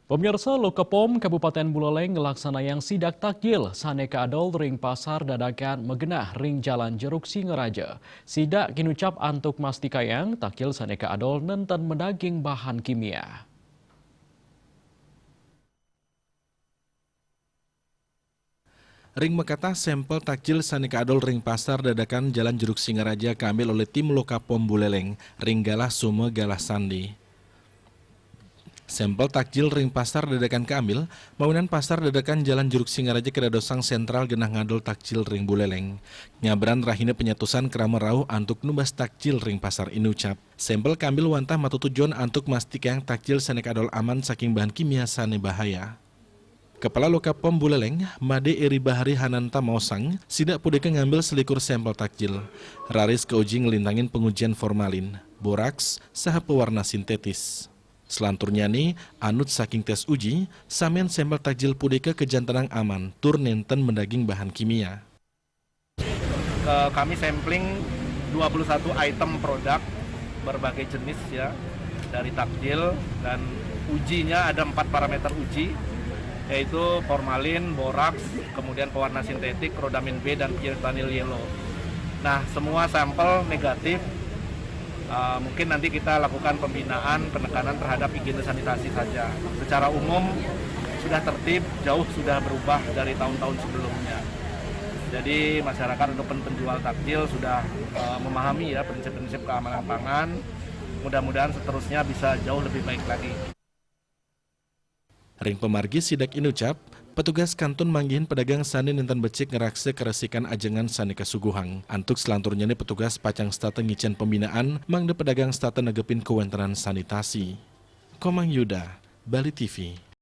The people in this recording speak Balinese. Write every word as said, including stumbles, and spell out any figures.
Pemirsa, Lokapom Kabupaten Buleleng ngelaksanayang sidak takjil sane kaadol ring pasar dadakan magenah ring Jalan Jeruk Singaraja. Sidak kinucap antuk mastikayang takjil sane kaadol nenten madaging bahan kimia. Ring makatah, sampel takjil sane kaadol ring pasar dadakan Jalan Jeruk Singaraja kaambil olih tim Lokapom Buleleng ring galah Suma, galah Sandi. Sampel takjil ring pasar dadakan kaambil, mawinan pasar dadakan Jalan Jeruk Singaraja kadadosang sentral genah ngadol takjil ring Buleleng. Nyabran rahina panyatusan krama rauh antuk numbas takjil ring pasar inucap. Sampel kaambil wantah matutujon antuk mastikayang takjil sane kaadol aman saking bahan kimia sane bahaya. Kepala Lokapom Buleleng, Made Eri Bahari Hananta maosang, sidak punika ngambil selikur sampel takjil. Raris kauji nglintangin pangujian formalin, boraks, saha pewarna sintetis. Selanturnyane, anut saking tes uji, samian sampel takjil punika kajantenang aman tur nenten madaging bahan kimia. Ke-, kami sampling dua puluh satu item produk berbagai jenis, ya, dari takjil, dan ujinya ada empat parameter uji, yaitu formalin, boraks, kemudian pewarna sintetik, rhodamin B, dan pyrethanyl yellow. Nah, semua sampel negatif. Uh, mungkin nanti kita lakukan pembinaan, penekanan terhadap higiene sanitasi saja. Secara umum sudah tertib, jauh sudah berubah dari tahun-tahun sebelumnya. Jadi masyarakat ataupun penjual takjil sudah, eh, memahami, ya, prinsip-prinsip keamanan pangan. Mudah-mudahan seterusnya bisa jauh lebih baik lagi. Ring pamargi sidak inucap, petugas kantun manggihin pedagang sane nenten becik ngraksa karesikan ajengan sane kasuguhang. Antuk selanturnyane petugas pacang setata ngicen pembinaan mangda pedagang setata negepin kawentenan sanitasi. Komang Yuda, Bali T V.